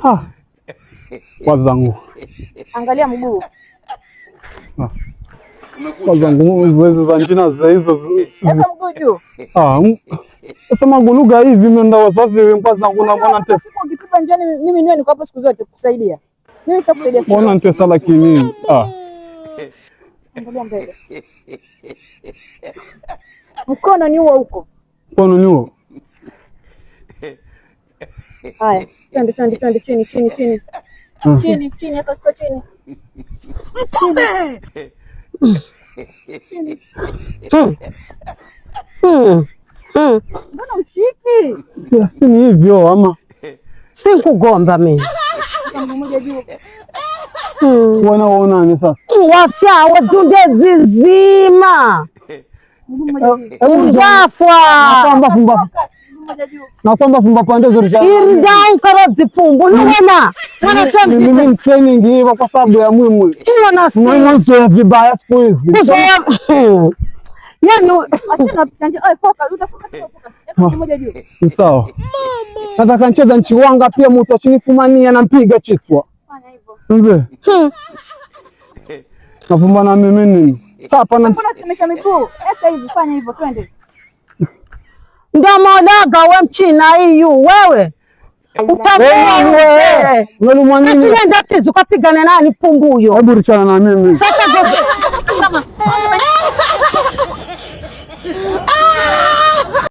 Ah. Wazangu. Angalia mguu. Ah. Wazangu zoezi za njina za hizo. Weka mguu juu. Ah. Sasa maguluga hivi mimi wazazi wazangu na mbona nte. Siku ukitupa njiani mimi niwe niko hapo siku zote kukusaidia. Mimi nitakusaidia. Mbona nitesa lakini? Ah. Angalia mbele. Mkono ni huo huko. Mkono ni huo. Haya, twende twende twende chini chini chini. Chini chini hapa kwa chini. Mtume. Chini. Hmm. Mbona ushiki? Si ni hivyo ama? Sinkugomba mimi. Mguu mmoja juu. Wanaonani sasa? Wafya wajunde zizima. Mguu mmoja juu. Ungafwa. Nakwamba fumba. Mguu mmoja juu. Nakwamba fumba pande zote. Irida ukaroti pumbu nuwena. Mwana Mimi training hiyo kwa sababu ya mwimu. Iwona si. Mwimu sio vibaya siku hizi. Kuzoea. Yani Achana na oi, foka, utafoka foka. Mguu mmoja juu. Ni sawa. Nataka ncheza nchiwanga pia mtu achinifumania nampiga chitwa. Fanya hivyo. Mbe. Nafumbana mimi nini? Sasa na Mbona tumesha miguu? Eka hivi, fanya hivyo, twende. Ndio maolaga we mchina iyu wewe. Utambua wewe. Unalumwa nini? Sasa nenda tizi ukapigana nani pumbu huyo. Hebu richana na mimi. Sasa gogo.